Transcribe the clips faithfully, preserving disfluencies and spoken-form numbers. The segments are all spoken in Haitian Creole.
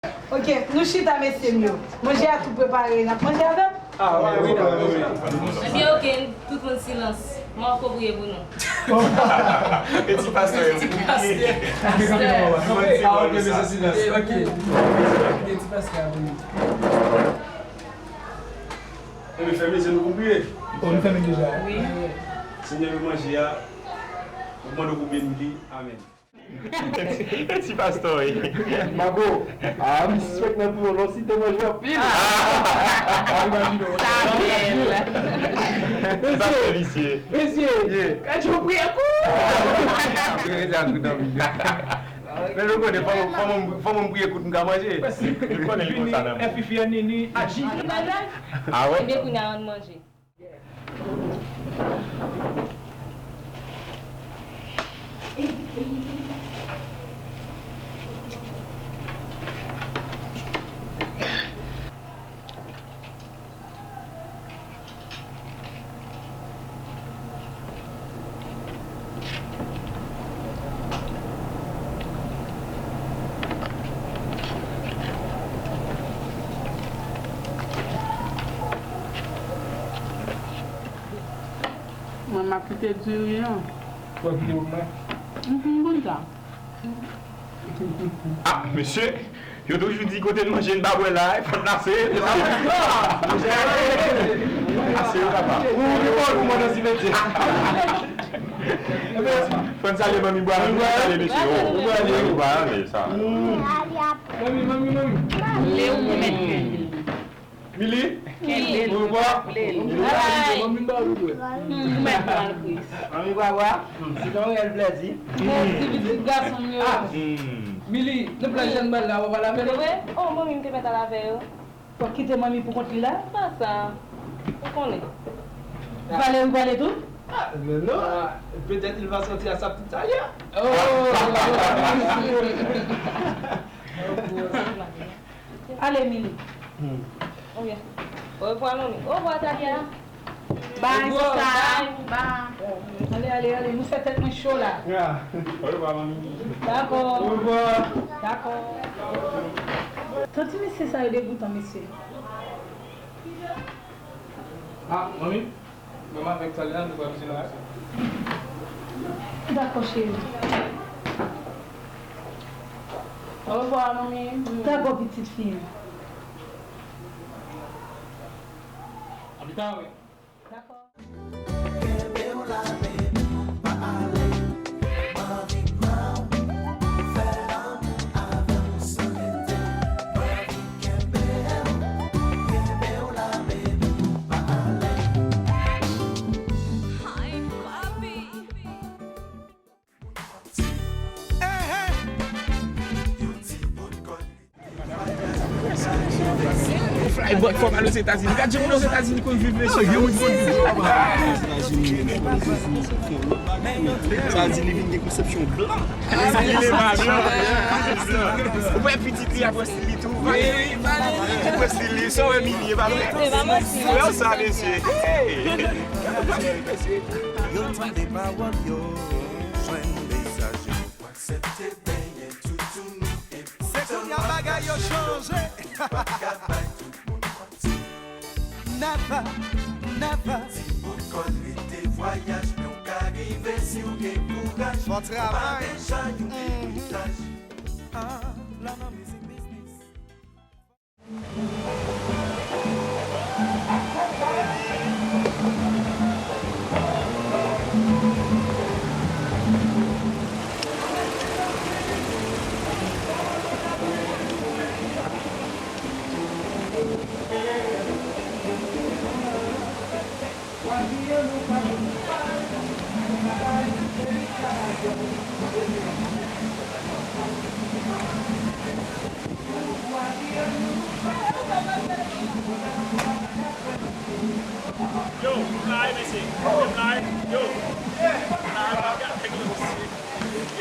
Ok, nou chita, mesye m yo. Manje a tou prepare, n ap manje avè m? Ah, wi, wi, wi. Ebyen, ok, tout moun silans. Marco priye pou nou. E ti pastè yo. Ti pastè. Ah, ok, mesye silans. Ok. Ti pastè a priye. Ebyen, fèmen je nou pou priye. Oh, nou fèmen deja. Wi. Senyè, nou manje a, nou mande w pou beni li. Amèn. E ti pastè, wi. Marco, ah, m sispèk nan pou yon lòt si te manje anpil. Sa bèl. Mesye, mesye, kèt yo priye kou. Men nou konnen, fò m, fò m, fò m priye kout m ka manje. Nou konnen li konsa nan men. Fifi an nini, aji. Ah, wè? Ebyen, kounye a, ann manje. Mwen, m ap kite diri an. Ou ap kite pou mwen? M fin konn sa. Ah, mesye, yo toujou di kote n manje n pa bwè la, fò n lase, se sa? Lase yo, papa. Ou, ou, ou, ou, ou, nan simetyè. Fò n salye manmi Bwa, fò n salye mesye yo. Manmi Bwa, men sa. Manmi, manmi, manmi. Le ou mèt. Mili? Kenbe l. Ou bò? Kenbe l. Ay. Ou mèt pran l, Kris. Manmi Bwa Bwa, se yon rèl plèzi. Mèsi, pitit gason m yo. Ah. Mili, nan plaj Jannbal la, w ap al avè l? Se vre? Oh, manmi, m te mèt al avè yo. W ap kite manmi pou kont li la? Pa sa. Ou konnen. Valery prale tou? Ah, men non. Ah, peut-être il va sortir à sa petite taille. Oh! Ale, Mili. Hmm. Orebwa, manmi. Orebwa, Talia. Bye, sista. Bye. Ale, ale, ale. Nou fè tèt mwen cho la. Orebwa, manmi. Dakò. Orebwa. Dakò. Tanti mesye sa yo degoutan, mesye. Ah, manmi. Menm avèk Talia, nou pral vizite la. Dakò, cheri. Orebwa, manmi. Dakò, pitit fi m. Anpita, wi. Dakò. Kenbe w la, baby, pa ale. M anvi pran w, fè lanmou avè w san rete. M anvi kenbe w, kenbe w la, baby, pa ale. Hi, papi. Fly boy, fò m al Ozetazini. Gad jan moun Ozetazini konn viv, mesye. Sa di li vin gen konsepsyon blan. Li leve a blan. Ou wè pitit li ap wè stil li tou. Wi, wi, pale. Ap wè stil li, sa w wè Mili, e pa vre? Se pa manti. Wè sa, mesye. Hey! Yo tande pawòl yo, jwenn mesaj yo. Aksepte benyen toutou nou epi. Se kounye a bagay yo chanje. Pa ka bay tout moun manti. Nava, nava. Ti bout kòd rete vwayaj, men w ka rive si w gen kouraj. Bon travay. Ou pa deja yon eritaj. Ah, la nan mizik biznis. Yo, m la wi, mesye. M la wi. Yo. M la wi, mesye.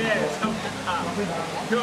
Yeah, sa m fè la. Yo.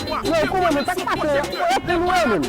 Yo, kouman men, sa k pase? Yo, pou nou menm.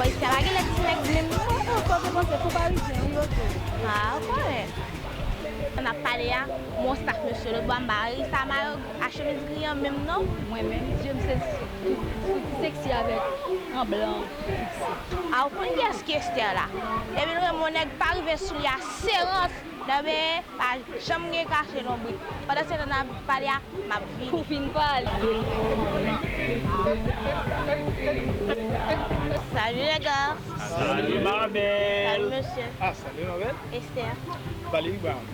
Bon, isi a pa gen lè ti nèg menm non. Ou panse pou Parizyen wi yo tou. Ah, ou konnen. N ap pale a, m on sak mesye lòt bò a, m pa wè sa mayo a chemiz griyan menm non. Mwen menm, je m se tout, tout seksi avèk an blan. A Ou konn kiyès ki Esther la? Depi l renmen yon nèg pa rive sou li a serans nan benyen, pa janm gen kache lonbrit. Pandan se tan n ap pale a, m ap vini. Ou fin pale. Salut les gars. Salut ma belle. Salut monsieur. Ah, salut ma belle. Esther. Valérie Brown.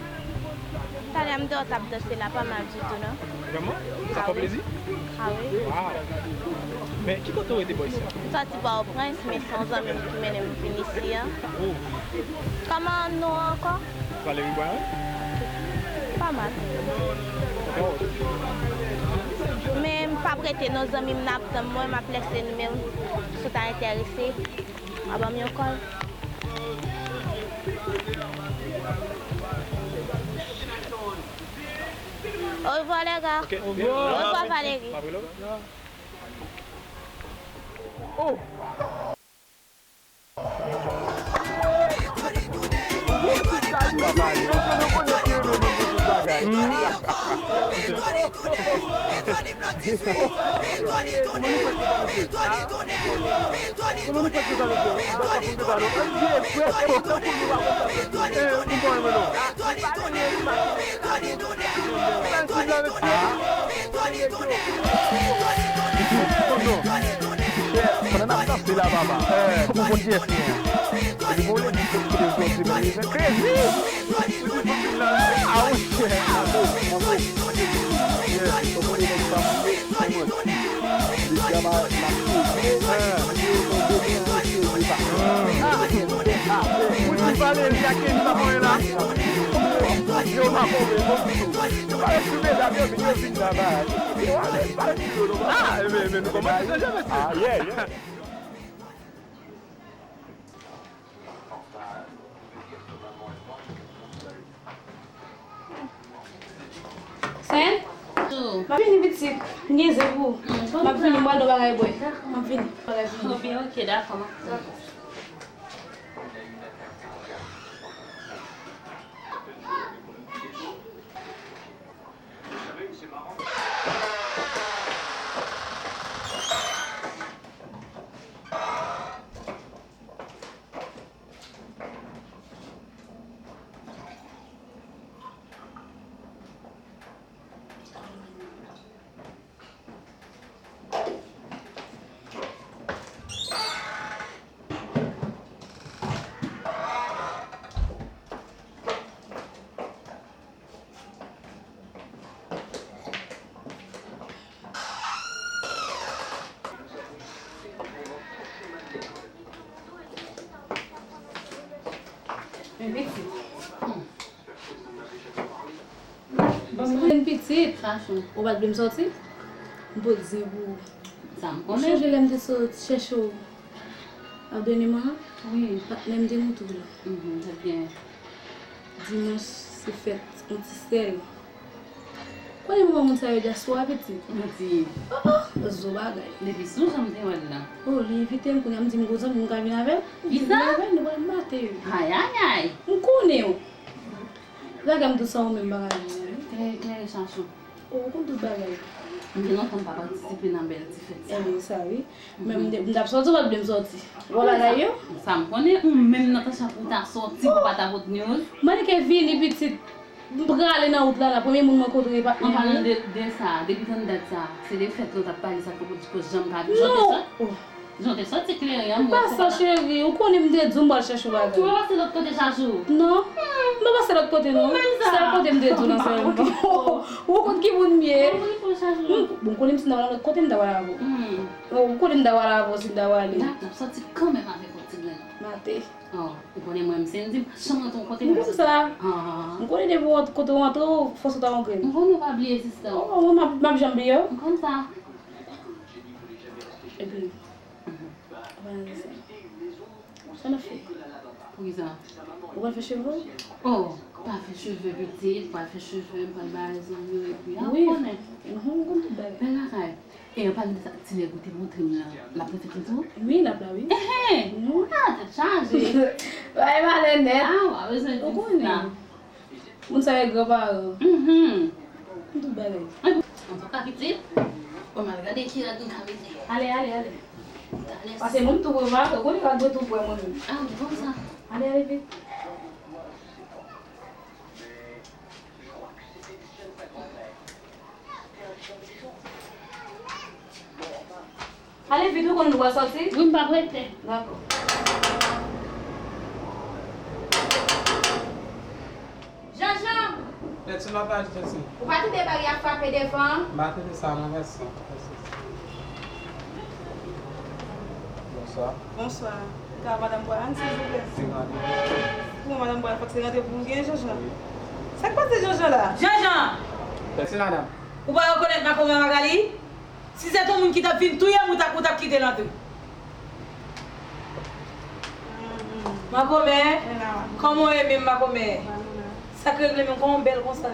Talè m te wè w t ap danse la, pa mal ditou non. Vrèman? Sa fè w plezi? Ah wi. Waw. Men ki kote w rete bò isi a? M sòti Pòtoprens, men se yon zanmi m ki mennen m vin isi a. Oh. Kòman non an ankò? Valérie Brown? Pa mal. Dakò. Men m p ap rete non, zanmi m nan ap tann mwen, m ap lese nimewo m. Si w ta enterese, w a ban m yon kòl. Au revoir les gars. Ok. Au revoir Valérie. Pandan n ap danse la, papa, fòk ou konn kiyès li ye. Epi bon, li di kote l sòti, men li fè krezi. Ah wi. Pou di Valérie ak Kenny pa konyen la. Yo pa konyen, bon ditou. Yo pa ret sou medam, yo vin, yo vin la, ba. Yo ale, pa ret sou yo, non. Ah, men, men nou kòmanse deja, mesye. Ah, yeah, yeah. Sen? M ap vini pitit. M gen zen pou ou. M ap vini, m pral ba w bagay bwè. M ap vini. Bagay vini. Oke, dakò, m ap tann. Men pitit. Ban m jwenn pitit. Chachou. Ou pa t vle m sòti? M pote zen pou ou. Sa m konnen. Ou sonje lè m te sot chèche w? Ap dènye mwa? Wi. Patnè m te montre w la. Mhm, se byen. Dimanch, se fèt yon ti sèl. Konnen m wè moun sa yo dyaspora pitit. Manti. Oh, oh, zo bagay. Depi sou jan m te wè l la. Oh, li envite m, kounye a m di m gwo zanmi m ka vin avè l. Kisa? Vin avè l, nou pral mate yo. Ay, ay, ay. M konnen w. Lagè m tou sa ou menm bagay yo. Klè, klè, Chachou. Oh, ou konn tout bagay. M gen lontan m pa patisipe nan bèl ti fèt sa. Ebyen, sa wi. Men m te, m t ap sòti, ou pa t vle m sòti. Ou wè bagay yo? Sa m konnen, ou menm Natacha pou w ta sòti, pou w pa ta pot news. Manike vini pitit. M prale nan wout la, la, premye moun mwen kontre, patnè m. An palan de, de sa, depi tann dat sa, se de fèt nou t ap pale sa, poko di koz janm ka vin. Jan w te sòt? Oh. Jan w te sòti kleren an, m wè sa. M pa sa, cheri, ou konnen m te di w m pral chèche w bagay. Ou pa pase lòt kote, Chachou? Non. M pa pase lòt kote, non. Ou menm sa. Sèl kote m te di w nan sèl. Ou konn ki moun m ye. Ou konn ki moun Chachou? M, bon, konnen m si m ta pral lòt kote, m ta pral avè w. Hmm. Ou konnen m ta pral avè w si m ta pral ale. Dakò, sòti kanmenm avèk yon ti grenn. Mate. Oh, ou konnen mwen, m se m di, m pa janm rantre yon kote. M konn sa. Ah. M konnen depi w rantre, kote w rantre, w fòse w ta yon grenn. M konnen w pa bliye sista. Oh, mwen, m ap, m ap janm bliye w. M konn sa. Epi, mhm, ou pa nan desen. Sa n ap fè? Poukisa? Ou pral fè cheve w? Oh, pa fè cheve pitit, pa fè cheve, m pral bay zanmi yo epi, ah, ou konnen. Mhm, m konn tout bagay. Bèl lakay. E an palan de sa, ti nèg ou te montre m lan, l ap nan fèt li tou? Wi, l ap la, wi. Ehe! Mhm. Ah, tèt chaje. Bay malè nèt. Ah, w a bezwen di sa. Ou konnen. Moun sa yo granparan. Mhm. Tout bagay. Antouka, pitit, bon, m al gade ki rad m ka mete. Ale, ale, ale. Pase moun tou pre, ou konnen yo dwe tou pre mwen menm. Ah, bon sa. Ale, ale vit. Ale vit, ou konnen nou pral sòti? Wi, m p ap rete. Dakò. Janjan! Pèdi mataj, pèdi. Ou pa tande bagay ap frape devan an? M pa tande sa, non, pèdi. Bonswa. Bonswa. Ka madanm Brian, silvouplè? Se randevou. Kouman madanm Brian, fòk se randevou m gen, Janjan? Wi. Sa k pase Janjan la? Janjan! Pèdi madanm. Ou pa rekonèt makomè Magali? Si se te yon moun ki t ap vin touye m, ou t ap, ou t ap kite l antre. Makomè, kòman w ye menm, makomè? Sa k regle menm, kòman w bèl konsa?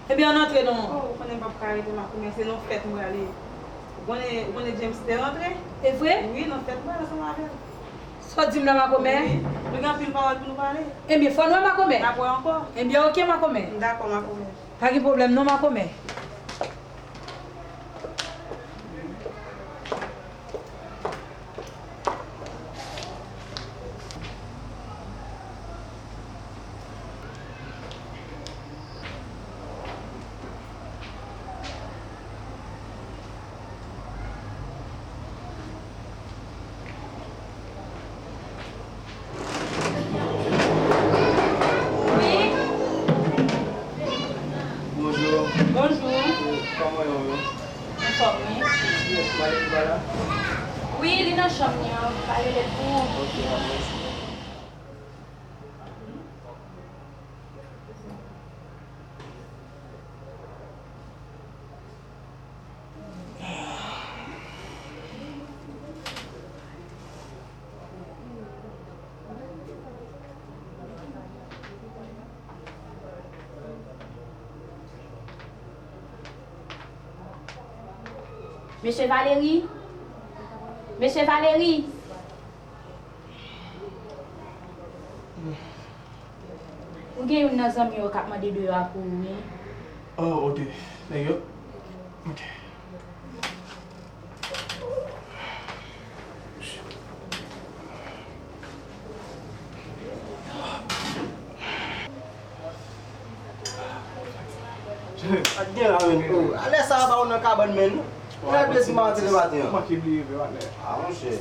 Ebyen, ann antre non. Oh, ou konnen m p ap ka rete, makomè, se nan fèt m prale. Ou konnen, ou konnen James te rantre? E vre? Wi, nan fèt m prale ansanm avè l. Sa w di m la, makomè? Wi, nou gen anpil pawòl pou nou pale. Ebyen, fò n wè, makomè. N ap wè ankò. Ebyen, oke, makomè. Dakò, makomè. Pa gen pwoblèm non, makomè. Wi. Bonjou. Bonjou. Kòman w ye? Anfòm, wi. Wi, li nan chanm li an. Pale lèt pou ou. Ok, mèsi. Mesye Valery? Mesye Valery? Ou gen youn nan zanmi yo k ap mande deyò a pou ou, wi. Oh, ok. Nèg yo? Ok. Ak gen la menm. Oh, alè sa a pa ou nan kabann menm. Ou nan plezi m antre le maten an. Manke bliye vre, patnè. Ah, monchè.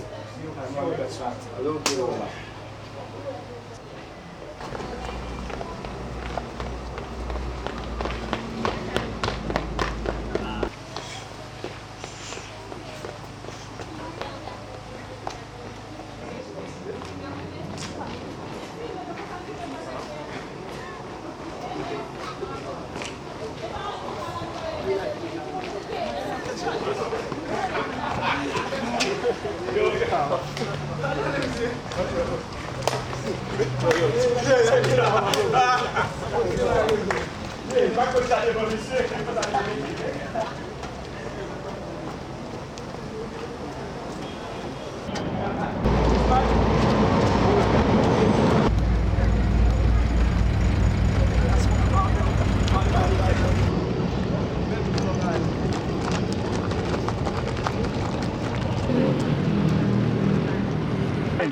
Alè, ok, non.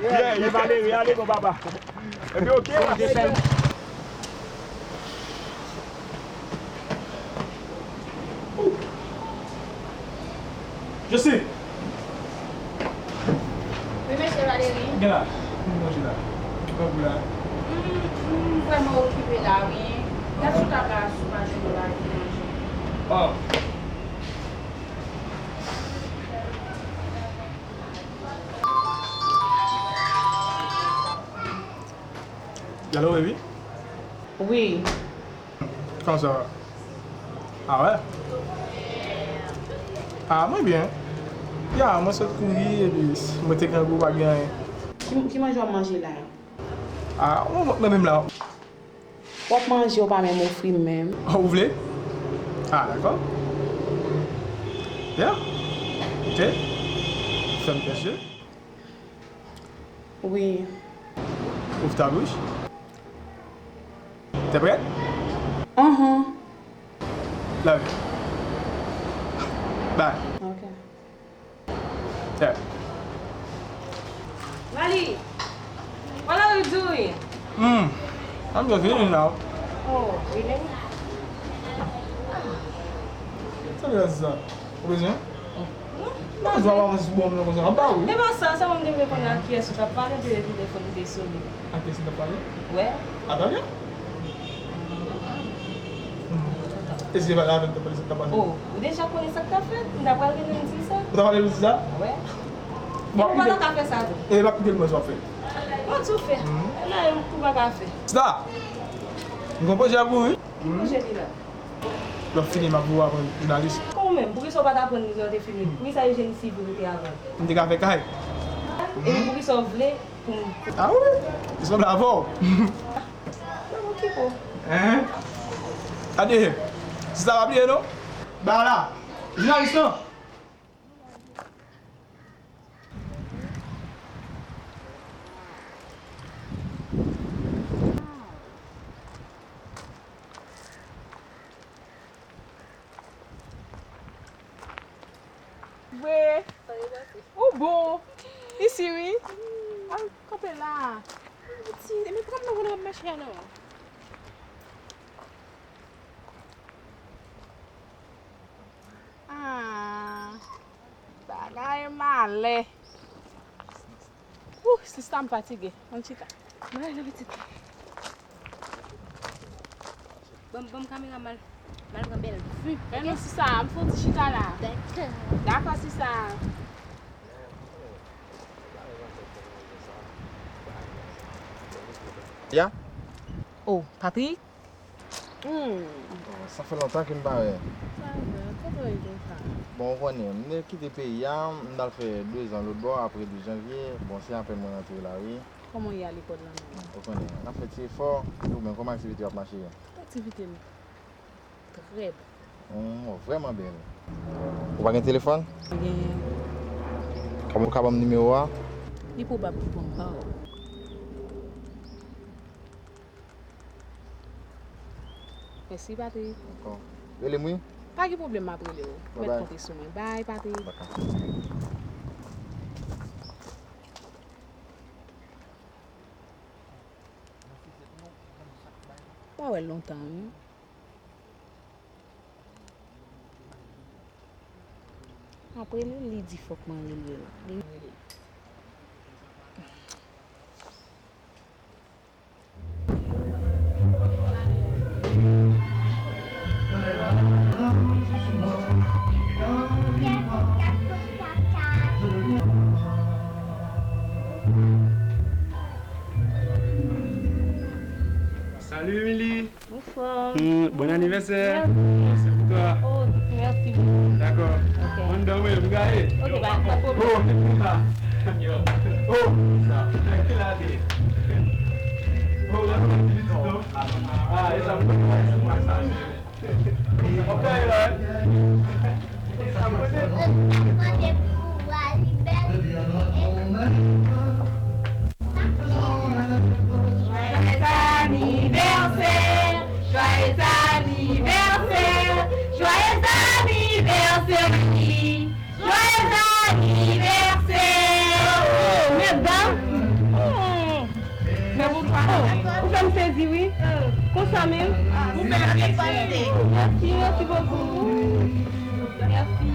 Pierre, Valérie, ale bon papa. Epi ok. Jesi. Wi, mesye Valéry. Gen la. Pou manje la. Ou pran pou la. M, m vrèman okipe la, wi. Gad sou tab la, si w pa jwenn bagay pou manje. Oh. Alo, baby? Wi. Kòman sa va? Ah wè? Ah, mwen byen. Ya, mwen sot kouri epi mwen te grangou, pa gen anyen. Ki, ki manje w ap manje la? Ah, mwen, mwen menm la. W ap manje, w pa menm ofri m menm. Oh, ou vle? Ah, dakò. Ya. Ok. Fèm pèse. Wi. Ouvre ta bouche. T'es prête? Uhum. Love you. Bye. Ok. Yeah. Mali, what are you doing? Hmm. I'm just eating now. Oh, really? Sa vle di sa? Ou bezwen? Mwen jwenn avan sou bon nan konsa. Apa wi. E pa sa, sèlman m te vle konnen ak kiyès ou t ap pale, epi telefòn ou te sone. Ak kiyès ou t ap pale? Wè. Atalia? E si se pa avè m t ap pale, sa k t ap pase? Oh, ou deja konnen sa k t ap fèt? M ta pral rele l di sa. Ou ta pral rele l di sa? Wè. Bon, ou pa ta ka fè sa tou. E m ap kite l mwen sa w ap fè. Mwen tou fè. Nan, ou pa ka fè. Sista, m gon pwojè pou ou wi. Ki pwojè li la? Lè w fini, m ap voye w aprann jounalis. Kòman menm? Poukisa w pa t aprann li lè w te fini? Poukisa ejeni sivil ou te aprann? M te ka fè kay. Epi poukisa w vle pou m... Ah wi, li sanble avè w. Mwen okipe w. Hein? Gade, sista pa bliye non. Ba la, jounalis lan. Vre. Ou bon. Isi wi. Al kanpe la. Piti, men pran m nan kote w ap mache a non. Ah, bagay malè. Ouh, sista m fatige. Ann chita. Mwen rele pitit. Ban m, ban m kamera m al, m al pran bèl vi. Men non, sista, m fon ti chita la. Dakò. Dakò, sista. Ya? Oh, Patrick? Hmm. Sa fè lontan ke m pa wè. Sa vre, kote w ye konsa? Bon, ou konnen, m te kite peyi a, m t al fè dezan lòtbò, apre douz janvye, bon, se apèn mwen rantre la, wi. Kòman w ye a lekòl la menm? Ou konnen, n ap fè ti efò, e ou menm, kòman aktivite yo ap mache? Aktivite m trè byen. Hmm, w vrèman bèl. Ou pa gen telefòn? Mwen genyen. Kòman ou ka ban m nimewo a? Li pwobab pou m ba w. Mèsi, Patrick. Dakò. Rele m, wi. Pa gen pwoblèm, m ap rele w. Ou mèt konte sou mwen. Bye, Patrick. Dakò. Pa wè l lontan, wi. Apre li, li di fòk mwen rele l. Li rele l. Salut Emily. Anfòm. Hmm, bon anivèsè. Mèsi. Se pou twa. Oh, mèsi bokou. Dakò. Ok. Mwen dan mwen, m gaye. Ok, ba, pa pwoblèm. Oh, se pou sa. Oh, sa. Ki la de? Oh, la, se pitit non. Ah, e sa pou mwen, se pou sa. Ok, la. Joyeux anniversaire, joyeux anniversaire, joyeux anniversaire, Mimi. Joyeux anniversaire. Oh, medam. Hmm. Mèt ou fè m sezi, wi. Konsa menm. Mèsi, mèsi bokou. Mèsi.